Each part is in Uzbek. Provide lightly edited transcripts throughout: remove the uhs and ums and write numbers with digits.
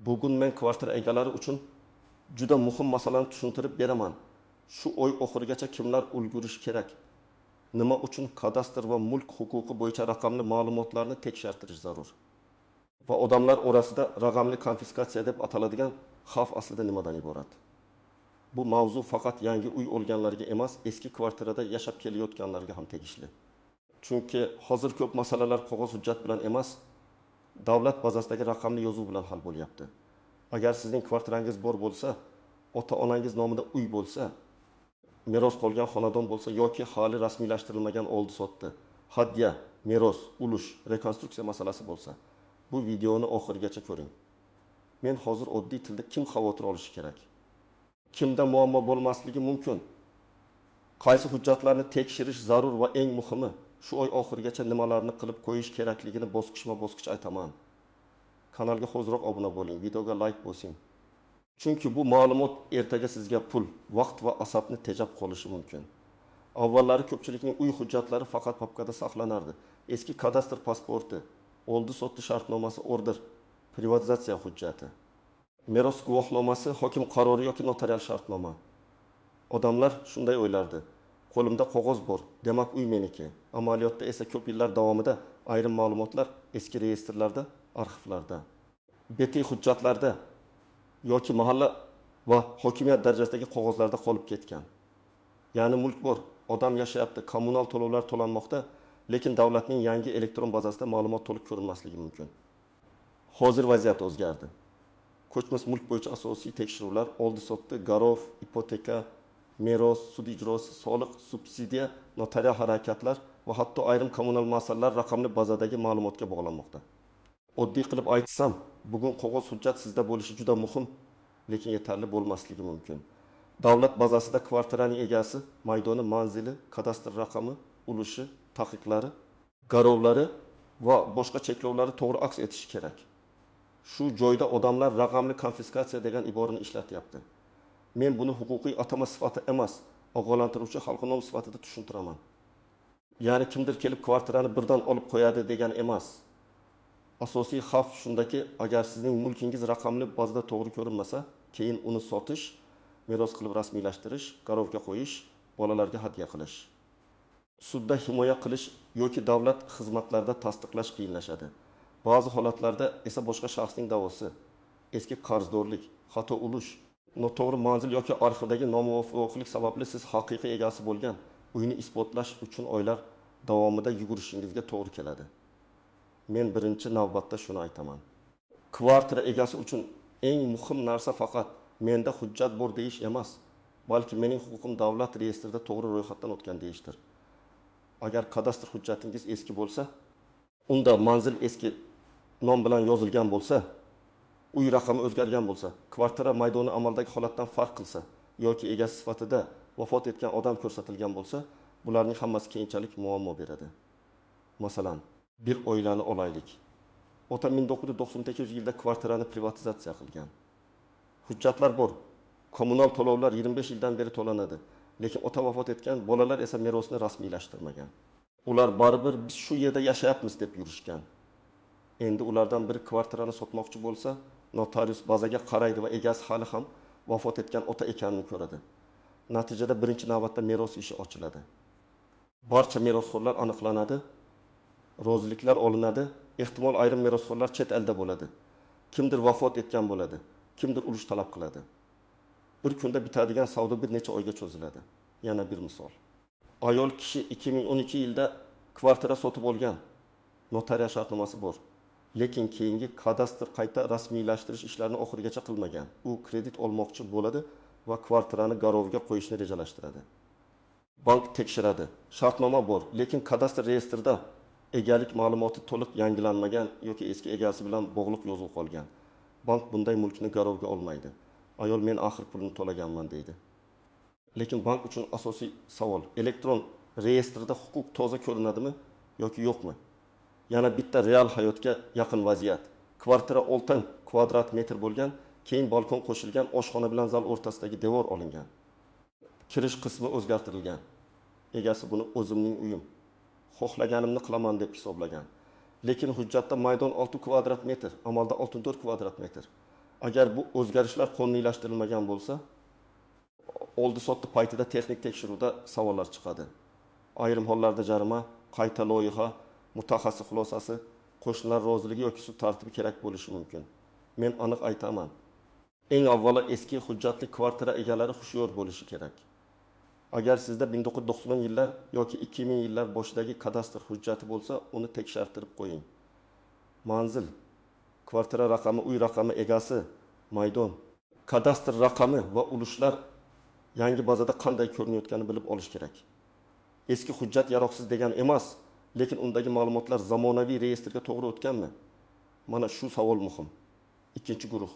Bugun men kvartira egalari uchun juda muhim masalani tushuntirib beraman: shu oy oxirigacha kimlar ulgurishi kerak, nima uchun kadastr va mulk huquqi bo'yicha raqamli ma'lumotlarni tekshartirish zarur va odamlar orasida raqamli konfiskatsiya deb ataladigan xavf aslida nimadan iborat. Bu mavzu faqat yangi uy olganlarga emas, eski kvartirada yashab kelayotganlarga ham tegishli. Chunki hozir ko'p masalalar qog'oz hujjat bilan emas, davlat bazasidagi raqamli yozuv bilan hal bo'lyapti. Agar sizning kvartirangiz bor bo'lsa, ota-onangiz nomida uy bo'lsa, meros qolgan xonadon bo'lsa yoki hali rasmiylashtirilmagan oldi-sotdi, hadya, meros, ulush, rekonstruksiya masalasi bo'lsa, bu videoni oxirigacha ko'ring. Men hozir oddiy tilda kim xavotir olishi kerak, kimda muammo bo'lmasligi mumkin, qaysi hujjatlarni tekshirish zarur va eng muhimi, shu oy oxirigacha nimalarni qilib qo'yish kerakligini bosqichma-bosqich aytaman. Kanalga hoziroq obuna bo'ling, videoga like bosing. Chunki bu ma'lumot ertaga sizga pul, vaqt va asabni tejab qolishi mumkin. Avvallari ko'pchilikning uy hujjatlari faqat papkada saqlanardi. Eski kadastr pasporti, oldi-sotdi shartnomasi, order, privatizatsiya hujjati, meros guvohnomasi, hokim qarori yoki notarial shartnoma. Odamlar shunday o'ylardi: qo'limda qog'oz bor, demak uy meniki. Amaliyotda esa ko'p yillar davomida ayrim ma'lumotlar eski reyestrlarda, arxivlarda, beti hujjatlarda yoki mahalla va hokimiyat darajasidagi qog'ozlarda qolib ketgan. Ya'ni mulk bor, odam yashayapti, kommunal to'lovlar to'lanmoqda, lekin davlatning yangi elektron bazasida ma'lumot to'liq ko'rinmasligi mumkin. Hozir vaziyat o'zgardi. Ko'chmas mulk bo'yicha asosiy tekshiruvlar oldi-sotdi, garov, ipoteka, meros, sud ijrosi, soliq, subsidiya, notarial harakatlar va hatto ayrim kommunal masalalar raqamli bazadagi ma'lumotga bog'lanmoqda. Oddiy qilib aytsam, bugun qog'oz hujjat sizda bo'lishi juda muhim, lekin yetarli bo'lmasligi mumkin. Davlat bazasida kvartiraning egasi, maydoni, manzili, kadastr raqami, ulushi, taqiqlari, garovlari va boshqa cheklovlari to'g'ri aks etishi kerak. Shu joyda odamlar raqamli konfiskatsiya degan iborani ishlatyapti. Men buni huquqiy atama sifatida emas, ogohlantiruvchi xalqnom sifatida tushuntiraman. Ya'ni kimdir kelib kvartirani birdan olib qo'yadi degan emas. Asosiy xavf shundaki, agar sizning mulkingiz raqamli bazada to'g'ri ko'rinmasa, keyin uni sotish, meros qilib rasmiylashtirish, garovga qo'yish, bolalarga hadya qilish, sudda himoya qilish yoki davlat xizmatlarida tasdiqlash qiyinlashadi. Ba'zi holatlarda esa boshqa shaxsning da'vosi, eski qarzdorlik, xato ulush, noto'g'ri manzil yoki arxivdagi nomuvofiqlik sababli siz haqiqiy egasi bo'lgan uyni isbotlash uchun oylar davomida yugurishingizga to'g'ri keladi. Men birinchi navbatda shuni aytaman. Kvartira egasi uchun eng muhim narsa faqat menda hujjat bor deyish emas, balki mening huquqim davlat reyestrida to'g'ri ro'yxatdan o'tgan deyishdir. Agar kadastr hujjatingiz eski bo'lsa, unda manzil eski nom bilan yozilgan bo'lsa, uy raqami o'zgargan bo'lsa, kvartira maydoni amaldagi holatdan farq qilsa yoki egasi sifatida vafot etgan odam ko'rsatilgan bo'lsa, bularning hammasi keyinchalik muammo beradi. Masalan, bir oilani olaylik. Ota 1998-yilda kvartirani privatizatsiya qilgan. Hujjatlar bor. Kommunal to'lovlar 25 yildan beri to'lanadi. Lekin ota vafot etgan, bolalar esa merosni rasmiylashtirmagan. Ular baribir biz shu yerda yashayapmiz deb yurishgan. Endi ulardan biri kvartirani sotmoqchi bo'lsa, notarius bazaga qaraydi va egasi hali ham vafot etgan ota ekanini ko'radi. Natijada birinchi navbatda meros ishi ochiladi. Barcha merosxo'rlar aniqlanadi, roziliklar olinadi, ehtimol ayrim merosxo'rlar chet elda bo'ladi. Kimdir vafot etgan bo'ladi, kimdir ulush talab qiladi. Bir kunda bitadigan savdo bir necha oyga cho'ziladi. Yana bir misol. Ayol kishi 2012-yilda kvartira sotib olgan. Notarial shartnomasi bor. Lekin keyingi kadastr qayta rasmiylashtirish ishlarini oxirigacha qilmagan. U kredit olmoqchi bo'ladi va kvartirani garovga qo'yishni rejalashtiradi. Bank tekshiradi. Shartnoma bor, lekin kadastr reyestrida egalik ma'lumoti to'liq yangilanmagan yoki eski egasi bilan bog'liq yozuv qolgan. Bank bunday mulkni garovga olmaydi. Ayol men axir pulini to'laganman deydi. Lekin bank uchun asosiy savol: elektron reyestrda huquq toza ko'rinadimi yoki yo'qmi? Yana bitta real hayotga yaqin vaziyat. Kvartira 6 kvadrat metr bo'lgan, keyin balkon qo'shilgan, oshxona bilan zal o'rtasidagi devor olingan. Kirish qismi o'zgartirilgan. Egasi buni o'zimning uyim, xohlaganimni qilaman deb hisoblagan. Lekin hujjatda maydon 6 kvadrat metr, amalda 64 kvadrat metr. Agar bu o'zgarishlar qonuniylashtirilmagan bo'lsa, oldi-sotdi paytida texnik tekshiruvda savollar chiqadi. Ayrim hollarda jarima, qayta loyiha, mutaxassis xulosasi, qo'shnilar roziligi yoki sud tartibi kerak bo'lishi mumkin. Men aniq aytaman. Eng avvalo eski hujjatli kvartira egalari hushyor bo'lishi kerak. Agar sizda 1990-yillar yoki 2000-yillar boshidagi kadastr hujjati bo'lsa, uni tekshirtirib qo'ying. Manzil, kvartira raqami, uy raqami, egasi, maydon, kadastr raqami va ulushlar yangi bazada qanday ko'rinayotganini bilib olish kerak. Eski hujjat yaroqsiz degani emas, lekin undagi ma'lumotlar zamonaviy reyestrga to'g'ri o'tganmi? Mana shu savol muhim. Ikkinchi guruh,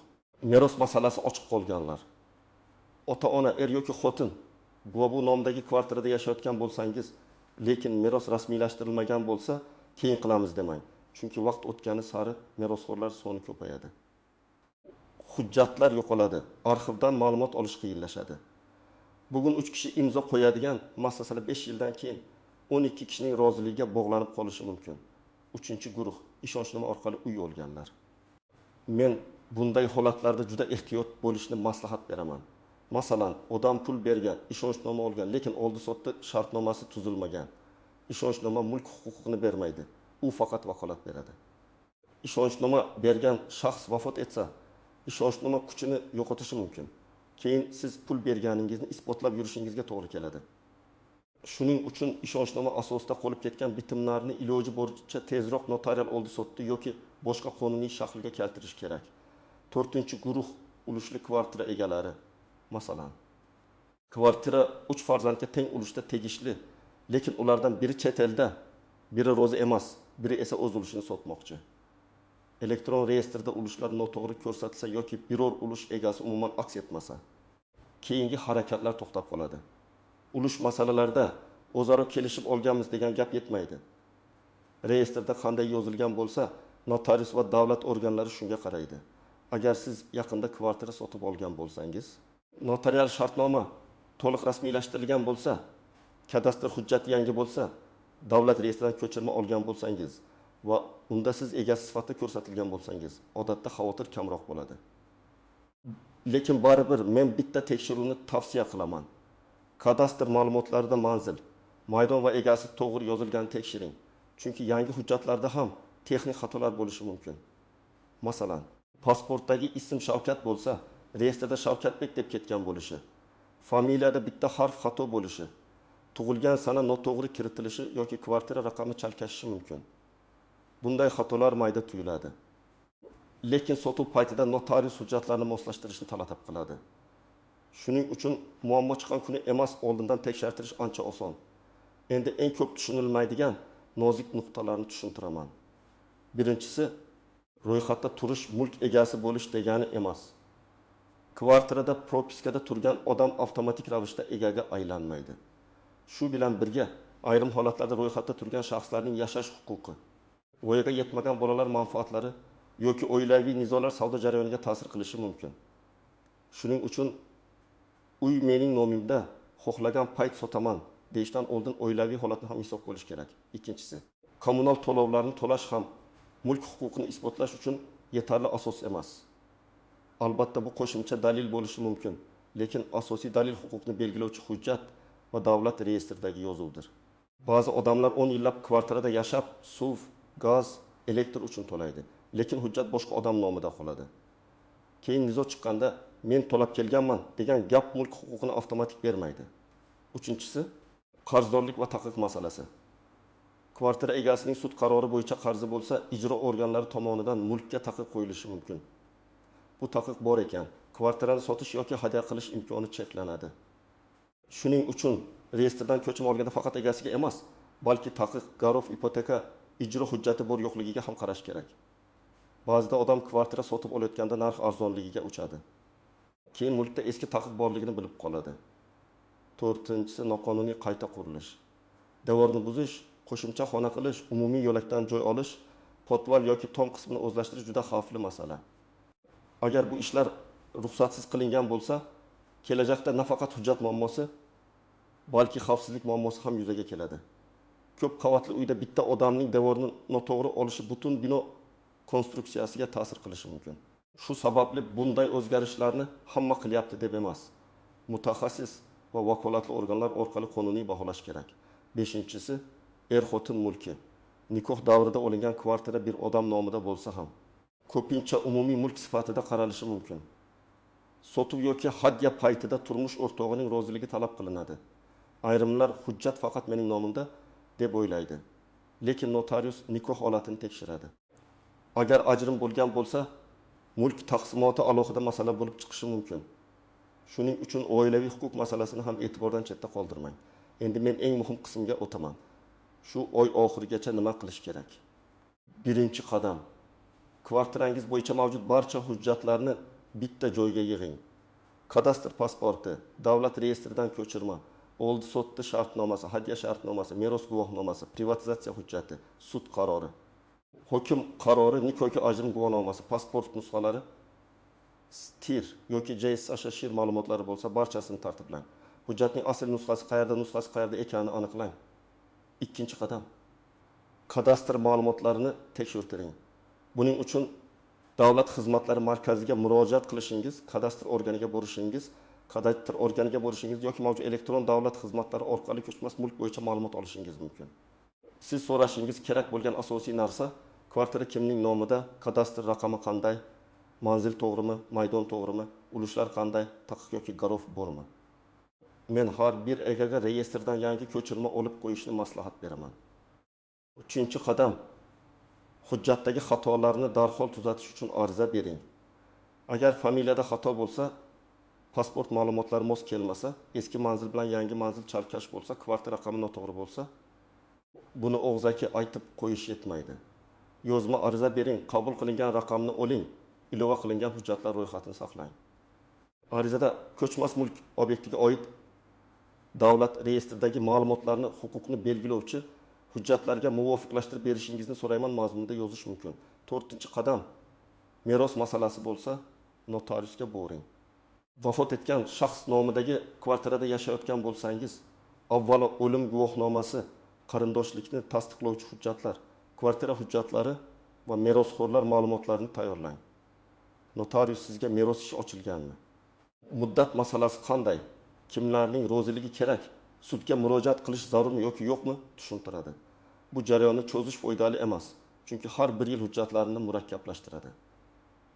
meros masalasi ochiq qolganlar. Ota-ona, er yoki xotin buva bu nomdagi kvartirada yashayotgan bo'lsangiz, lekin meros rasmiylashtirilmagan bo'lsa, keyin qilamiz demang. Chunki vaqt o'tgani sari merosxo'rlar soni ko'payadi. Hujjatlar yo'qoladi, arxivdan ma'lumot olish qiyinlashadi. Bugun 3 kishi imzo qo'yadigan masala 5 yildan keyin 12 kishining roziligiga bog'lanib qolishi mumkin. Uchinchi guruh, ishonchnoma orqali uy olganlar. Men bunday holatlarda juda ehtiyot bo'lishni maslahat beraman. Masalan, odam pul bergan, ishonchnoma olgan, lekin oldi-sotdi shartnomasi tuzilmagan. Ishonchnoma mulk huquqini bermaydi. U faqat vakolat beradi. Ishonchnoma bergan shaxs vafot etsa, ishonchnoma kuchini yo'qotishi mumkin. Keyin siz pul berganingizni isbotlab yurishingizga to'g'ri keladi. Shuning uchun ishonchnoma asosida qolib ketgan bitimlarni iloji boricha tezroq notarial oldi-sotdi yoki boshqa qonuniy shaklga keltirish kerak. To'rtinchi guruh, ulushli kvartira egalari. Masalan, kvartira 3 farzandga teng ulushda tegishli, lekin ulardan biri chet elda, biri rozi emas, biri esa o'z ulushini sotmoqchi. Elektron reyestrda ulushlar noto'g'ri ko'rsatilsa yoki biror ulush egasi umuman aks etmasa, keyingi harakatlar to'xtab qoladi. Ulush masalalarida o'zaro kelishib olganmiz degan gap yetmaydi. Reyestrda qanday yozilgan bo'lsa, notarius va davlat organlari shunga qaraydi. Agar siz yaqinda kvartira sotib olgan bo'lsangiz, notarial shartnoma to'liq rasmiylashtirilgan bo'lsa, kadastr hujjati yangi bo'lsa, davlat reyestridan ko'chirma olgan bo'lsangiz va unda siz egasi sifatida ko'rsatilgan bo'lsangiz, odatda xavotir kamroq bo'ladi. Lekin baribir men bitta tekshiruvni tavsiya qilaman. Kadastr ma'lumotlarida manzil, maydon va egasi to'g'ri yozilganini tekshiring. Chunki yangi hujjatlarda ham texnik xatolar bo'lishi mumkin. Masalan, pasportdagi ism Shavkat bo'lsa, reyestrda Shavkatbek deb ketgan bo'lishi, familiyada bitta harf xato bo'lishi, tug'ilgan sana noto'g'ri kiritilishi yoki kvartira raqami chalkashishi mumkin. Bunday xatolar mayda tuyuladi. Lekin sotuv paytida notarius hujjatlarni moslashtirishni talab qiladi. Shuning uchun muammo chiqqan kuni emas, oldindan tekshirtirish ancha oson. Endi eng ko'p tushunilmaydigan nozik nuqtalarni tushuntiraman. Birinchisi, ro'yxatda turish mulk egasi bo'lish degani emas. Kvartirada propiskada turgan odam avtomatik ravishda egaga aylanmaydi. Shu bilan birga ayrim holatlarda ro'yxatda turgan shaxslarning yashash huquqi, voyaga yetmagan bolalar manfaatlari yoki oilaviy nizolar savdo jarayoniga ta'sir qilishi mumkin. Shuning uchun uy mening nomimda, xohlagan payt sotaman deyishdan oldin oilaviy holatni ham hisobga olish kerak. Ikkinchisi, kommunal to'lovlarni to'lash ham mulk huquqini isbotlash uchun yetarli asos emas. Albatta bu qo'shimcha dalil bo'lishi mumkin, lekin asosiy dalil huquqni belgilovchi hujjat va davlat reyestridagi yozuvdir. Ba'zi odamlar 10 yillab kvartirada yashab, suv, gaz, elektr uchun to'laydi, lekin hujjat boshqa odam nomida qoladi. Keyin nizo chiqqanda men to'lab kelganman degan gap mulk huquqini avtomatik bermaydi. Uchinchisi, qarzdorlik va taqiq masalasi. Kvartira egasining sud qarori bo'yicha qarzi bo'lsa, ijro organlari tomonidan mulkka taqiq qo'yilishi mumkin. Bu taqiq bor ekan, kvartirani sotish yoki hadya qilish imkoni cheklanadi. Shuning uchun reyestrdan ko'chirma olganda faqat egasiga emas, balki taqiq, garov, ipoteka, ijro hujjati bor yo'qligiga ham qarash kerak. Ba'zida odam kvartira sotib olayotganda narx arzonligiga uchadi. Keyin mulkda eski taqiq borligini bilib qoladi. To'rtinchisi, noqonuniy qayta qurilish. Devorni buzish, qo'shimcha xona qilish, umumiy yo'lakdan joy olish, potval yoki tom qismini o'zlashtirish juda xavfli masala. Agar bu ishlar ruxsatsiz qilingan bo'lsa, kelajakda nafaqat hujjat muammosi, balki xavfsizlik muammosi ham yuzaga keladi. Ko'p qavatli uyda bitta odamning devorni noto'g'ri olishi butun bino konstruksiyasiga ta'sir qilishi mumkin. Shu sababli bunday o'zgarishlarni hamma qilyapti deb emas, mutaxassis va vakolatli organlar orqali qonuniy baholash kerak. Beshinchisi, er-xotin mulki. Nikoh davrida olingan kvartira bir odam nomida bo'lsa ham, ko'pincha umumiy mulk sifatida qaralishi mumkin. Sotuv yoki hadya paytida turmush o'rtog'ining roziligi talab qilinadi. Ayrimlar hujjat faqat mening nomimda deb o'ylaydi. Lekin notarius nikoh holatini tekshiradi. Agar ajrim bo'lgan bo'lsa, mulk taqsimoti alohida masala bo'lib chiqishi mumkin. Shuning uchun oilaviy huquq masalasini ham e'tibordan chetda qoldirmang. Endi men eng muhim qismga o'taman. Shu oy oxirigacha nima qilish kerak? Birinchi qadam. Kvartirangiz bo'yicha mavjud barcha hujjatlarni bitta joyga yig'ing. Kadastr pasporti, davlat reyestridan ko'chirma, oldi-sotdi shartnomasi, hadya shartnomasi, meros guvohnomasi, privatizatsiya hujjati, sud qarori, hukm qarori, nikoh yoki ajrim guvohnomasi, pasport nusxalari, TIR yoki JSSh shir ma'lumotlari bo'lsa barchasini tartiblang. Hujjatning asl nusxasi qayerda, nusxasi qayerda ekanini aniqlang. Ikkinchi qadam. Kadastr ma'lumotlarini tekshirtiring. Buning uchun davlat xizmatlari markaziga murojaat qilishingiz, kadastr organiga borishingiz, yoki mavjud elektron davlat xizmatlari orqali ko'chmas mulk bo'yicha ma'lumot olishingiz mumkin. Siz so'rashingiz kerak bo'lgan asosiy narsa kvartira kimning nomida, kadastr raqami qanday, manzil to'g'rimi, maydon to'g'rimi, ulushlar qanday, taqiq yoki garov bormi? Men har bir egaga reyestrdan yangi ko'chirma olib qo'yishni maslahat beraman. Uchinchi qadam. Hujjatdagi xatolarni darhol tuzatish uchun ariza bering. Agar familiyada xato bo'lsa, pasport ma'lumotlari mos kelmasa, eski manzil bilan yangi manzil chalkash bo'lsa, kvartira raqami noto'g'ri bo'lsa, buni og'zaki aytib qo'yish yetmaydi. Yozma ariza bering, qabul qilingan raqamni oling, ilova qilingan hujjatlar ro'yxatini saqlang. Arizada ko'chmas mulk obyektiga oid davlat reyestridagi ma'lumotlarni huquqni belgilovchi hujjatlarga muvofiqlashtirib berishingizni so'rayman mazmunida yozish mumkin. To'rtinchi qadam. Meros masalasi bo'lsa, notariusga boring. Vafot etgan shaxs nomidagi kvartirada yashayotgan bo'lsangiz, avvalo o'lim guvohnomasi, qarindoshlikni tasdiqlovchi hujjatlar, kvartira hujjatlari va merosxo'rlar ma'lumotlarini tayyorlang. Notarius sizga meros ishi ochilganmi? Muddat masalasi qanday? Kimlarning roziligi kerak? Sudga murojaat qilish zarurmi yoki yo'qmi tushuntiradi. Bu jarayonni cho'zish foydali emas, chunki har bir yil hujjatlarni murakkablashtiradi.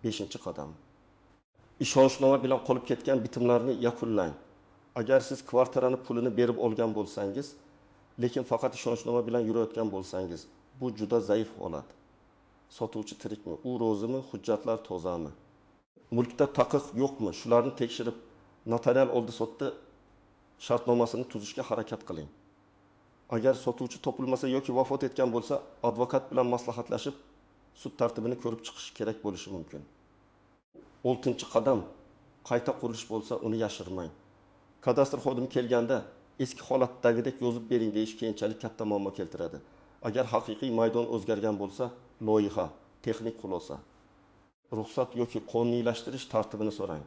5-qadam. Ishonchnoma bilan qolib ketgan bitimlarni yakunlang. Agar siz kvartirani pulini berib olgan bo'lsangiz, lekin faqat ishonchnoma bilan yurayotgan bo'lsangiz, bu juda zaif holat. Sotuvchi tirikmi, u rozimi, hujjatlar tozami? Mulkda taqiq yo'qmi? Shularni tekshirib, notarial oldi-sotdi shartnomasini tuzishga harakat qiling. Agar sotuvchi topilmasa yoki vafot etgan bo'lsa, advokat bilan maslahatlashib, sud tartibini ko'rib chiqish kerak bo'lishi mumkin. 6-qadam. Qayta qurilish bo'lsa, uni yashirmang. Kadastr xodimi kelganda eski holatdagidek yozib bering deyish keyinchalik katta muammo keltiradi. Agar haqiqiy maydon o'zgargan bo'lsa, loyiha, texnik xulosa, ruxsat yoki qonuniylashtirish tartibini so'rang.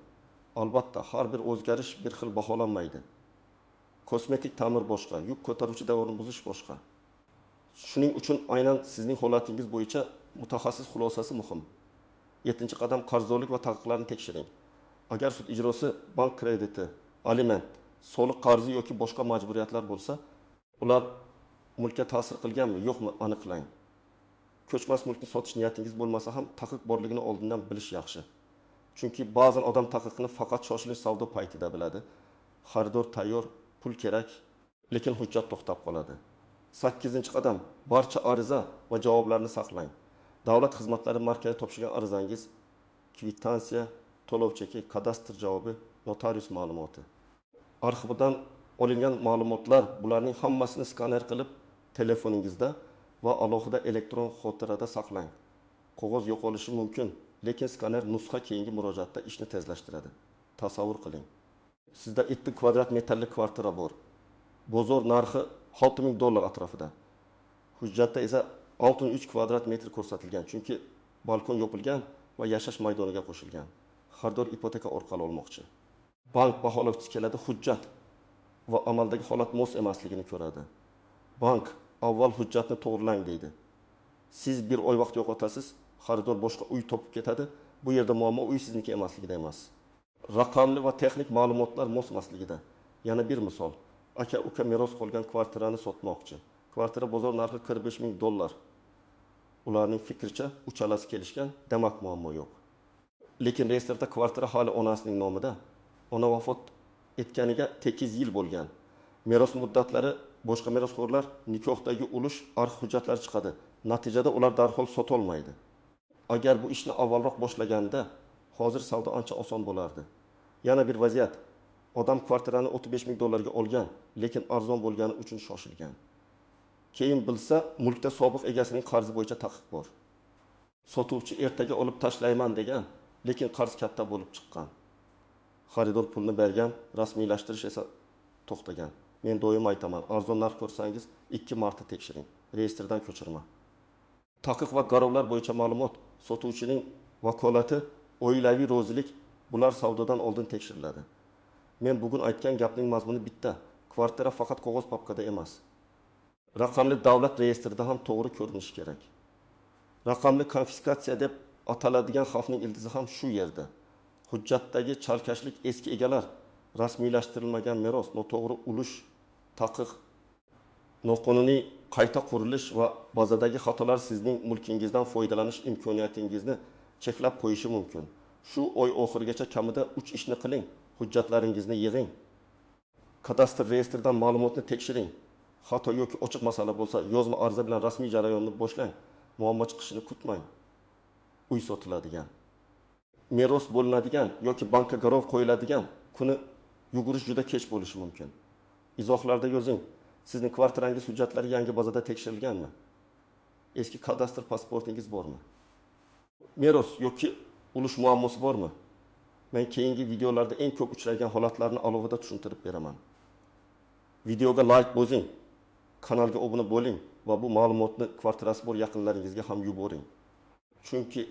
Albatta, har bir o'zgarish bir xil baholanmaydi. Kosmetik ta'mir boshqa, yuk ko'taruvchi davrni buzish boshqa. Shuning uchun aynan sizning holatingiz bo'yicha mutaxassis xulosasi muhim. 7-qadam. Qarzdorlik va taqiqlarni tekshiring. Agar sud ijrosi, bank krediti, aliment, soliq qarzi yoki boshqa majburiyatlar bo'lsa, ular mulkka ta'sir qilganmi, yo'qmi aniqlang. Ko'chmas mulkni sotish niyatingiz bo'lmasa ham taqiq borligini oldindan bilish yaxshi. Chunki ba'zan odam taqiqni faqat shoshilinch savdo paytida biladi. Xaridor tayyor, pul kerak, lekin hujjat to'xtab qoladi. 8-qadam. Barcha ariza va javoblarni saqlang. Davlat xizmatlari markazi topshirgan arizangiz, kvitansiya, to'lov cheki, kadastr javobi, notarius ma'lumoti. Arxivdan olingan ma'lumotlar, bularning hammasini skaner qilib telefoningizda va alohida elektron xotirada saqlang. Qog'oz yo'qolishi mumkin, lekin skaner nusxa keyingi murojaatda ishni tezlashtiradi. Tasavvur qiling. Sizda 7 kvadrat metrli kvartira bor. Bozor narxi $6000 atrofida. Hujjatda esa 6,3 kvadrat metr ko'rsatilgan, chunki balkon yopilgan va yashash maydoniga qo'shilgan. Xaridor ipoteka orqali olmoqchi. Bank baholovchisi keladi, hujjat va amaldagi holat mos emasligini ko'radi. Bank avval hujjatni to'g'rilang deydi. Siz bir oy vaqt yo'qotasiz, xaridor boshqa uy topib ketadi Bu yerda muammo uy sizniki emasligida emas. Raqamli va texnik ma'lumotlar mosmasligida. Yana bir misol. Aka-uka meros qolgan kvartirani sotmoqchi. Kvartira bozor narxi $45 000. Ularning fikricha uchalasi kelishgan, demak muammo yo'q. Lekin reyestrda kvartira hali onasining nomida. Ona vafot etganiga 8 yil bo'lgan. Meros muddatlari, boshqa merosxo'rlar, nikohdagi ulush, arx hujjatlari chiqadi. Natijada ular darhol sotolmaydi. Agar bu ishni avvalroq boshlaganda, hozir savdo ancha oson bo'lardi. Yana bir vaziyat. Odam kvartirani $35 000 ga olgan, lekin arzon bo'lgani uchun shoshilgan. Keyin bilsa, mulkda sobiq egasining qarzi bo'yicha taqiq bor. Sotuvchi ertaga olib tashlayman degan, lekin qarz katta bo'lib chiqqan. Xaridor pulni bergan, rasmiylashtirish esa to'xtagan. Men doim aytaman, arzon narx ko'rsangiz 2 marta tekshiring. Reyestrdan ko'chirma. Taqiq va garovlar bo'yicha ma'lumot, sotuvchining vakolati, oilaviy rozilik, bular savdodan oldin tekshiriladi. Men bugun aytgan gapning mazmuni bitta. Kvartira faqat qog'oz papkada emas. Raqamli davlat reyestrida ham to'g'ri ko'rinishi kerak. Raqamli konfiskatsiya deb ataladigan xavfning ildizi ham shu yerda. Hujjatdagi chalkashlik, eski egalar, rasmiylashtirilmagan meros, noto'g'ri ulush, taqiq, noqonuniy qayta qurilish va bazadagi xatolar sizning mulkingizdan foydalanish imkoniyatingizni cheklab qo'yishi mumkin. Shu oy oxirigacha kamida 3 ishni qiling. Hujjatlaringizni yig'ing. Kadastr reyestridan ma'lumotni tekshiring. Xato yoki ochiq masala bo'lsa, yozma arza bilan rasmiy jarayonni boshlang. Muammo chiqishini kutmang. Uy sotiladigan, meros bo'linadigan yoki bankka garov qo'yiladigan kuni yugurish juda kech bo'lishi mumkin. Izohlarda yozing. Sizning kvartirangiz hujjatlari yangi bazada tekshirilganmi? Eski kadastr pasportingiz bormi? Meros yoki ulush muammosi bormi? Men keyingi videolarda eng ko'p uchragan holatlarni alohida tushuntirib beraman. Videoga like bosing, kanalga obuna bo'ling va bu ma'lumotni kvartirasi bor yaqinlaringizga ham yuboring. Chunki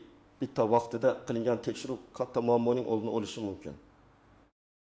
bitta vaqtida qilingan tekshiruv katta muammoning oldini olishi mumkin.